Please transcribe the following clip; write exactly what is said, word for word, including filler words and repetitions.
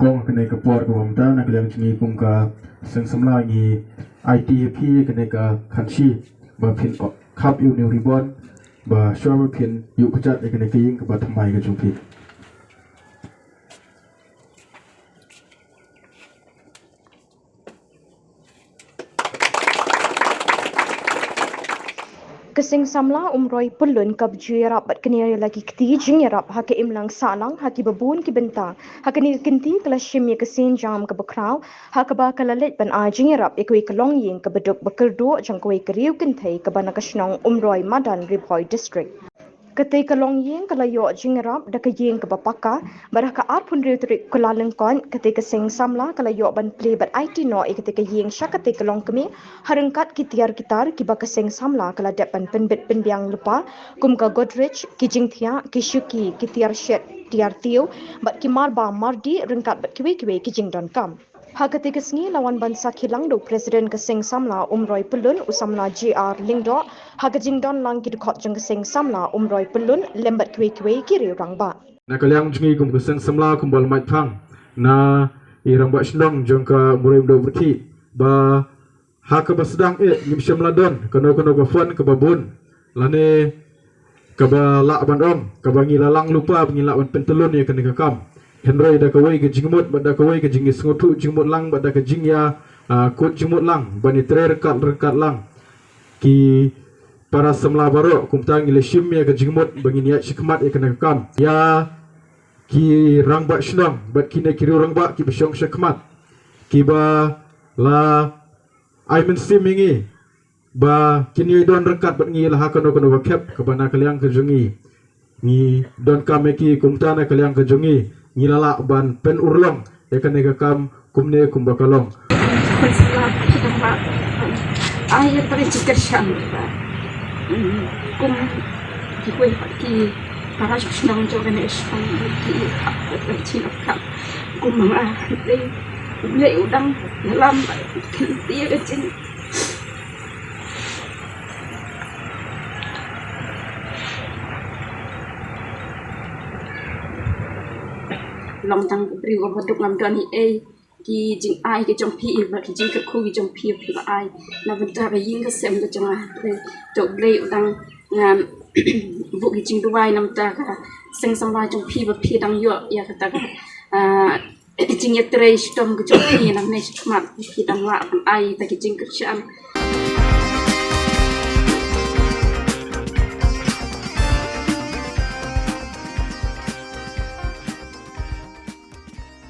Kong kane ka por kaba mynta na ka liang jong ngi kum ka seng samla ngi aiti ha phi kane ka khanshi ba phin khap ïa une u ribbon ba shuwa ba phin ïuh kjat ïa kane ka ïing kaba thymmai ka jong phi. Ka seng samla Umroi Pyllun kaba ju ïarap bad kane la ki kti jingïarap ha ka imlang sahlang ha kiba bun ki bynta. Ha kane ka kynti ka la shim ïa ka sienjam kaba khraw ha kaba ka la leit ban ai jingïarap ïa kawei ka longïing kaba duk ba kyrduh jong kawei ka riew kynthei kaba na ka shnong Umroi Madan, Ri Bhoi District. Katei ka longïing ka la ïoh jingïarap da ka ïing kaba paka bad ha ka arphew hynriew tarik Kyllalyngkot katei ka seng samla ka la ïoh ban plie bad aiti noh ïa katei ka ïing sha katei ka longkmie ha ryngkat ki tiar ki tar kiba ka seng samla ka la dep ban pynbit pynbiang lypa kum ka Godrej, ki jingthiah, ki shuki, ki tiar shet tiar tiew bad ki marba mardih ryngkat bad kiwei kiwei ki jingdonkam. Ha katei ka sngi la wan ban sakhi lang da u President ka seng samla Umroi Pyllun, u samla J R Lyngdoh, ha ka jingdon lang ki dkhot jong ka seng samla Umroi Pyllun lem bad kiwei kiwei ki riew rangbah. Na ka liang jong ngi kum ka seng samla kumba la mait phang na i rangbah shnong jong ka Umroi Umdoh Umrkhih ba ha kaba sdang eh ngim shym la don kano kano ka fund kaba bun lane kaba lah ban ong kaba ngi la lang lypa ba ngi lah ban pyntyllun ïa kane ka kam. Hynrei da kawei ka jingmut bad da kawei ka jingïasngewthuh jingmut lang bad da ka jingïa, ah, kut jingmut lang ban ïatrei ryngkat ryngkat lang ki para samla baroh, kumta ngi la shim ïa ka jingmut ba ngin ïaid shakhmat ïa kane ka kam. Ïa ki rangbah shnong bad kine ki riew rangbah kiba shong shakhmat kiba la ai mynsiem ïa ngi ba kin ïai don ryngkat bad ngi la ha kano kano ka khep kaba na ka liang ka jong ngi ngi donkam ïa ki, kumta na ka liang ka jong ngi ngi la lah ban pynurlong ïa kane ka kam kumne kumba ka long. Ai ïa ka jingkyrshan kum ki khuid ki para shnong jong kane shnong ki ka jingkyrkhu kum ma dei U Blei u dang ïalam ïa ka jing Long tang u briew uba duk ngam don hi ei ki jingai ki jong phi bad ki jingkyrkhu ki jong phi phi ba ai na bynta ka ïing ka sem ka jong nga. Te to U Blei u dang ngam buh ki jingduwai na bynta ka seng samla jong phi ba phi dang ïoh ïa kata ka, ah, jingïatrei shitom ka jong phi na bynta shakhmat phi dang lah ban ai ta ki jingkyrshan.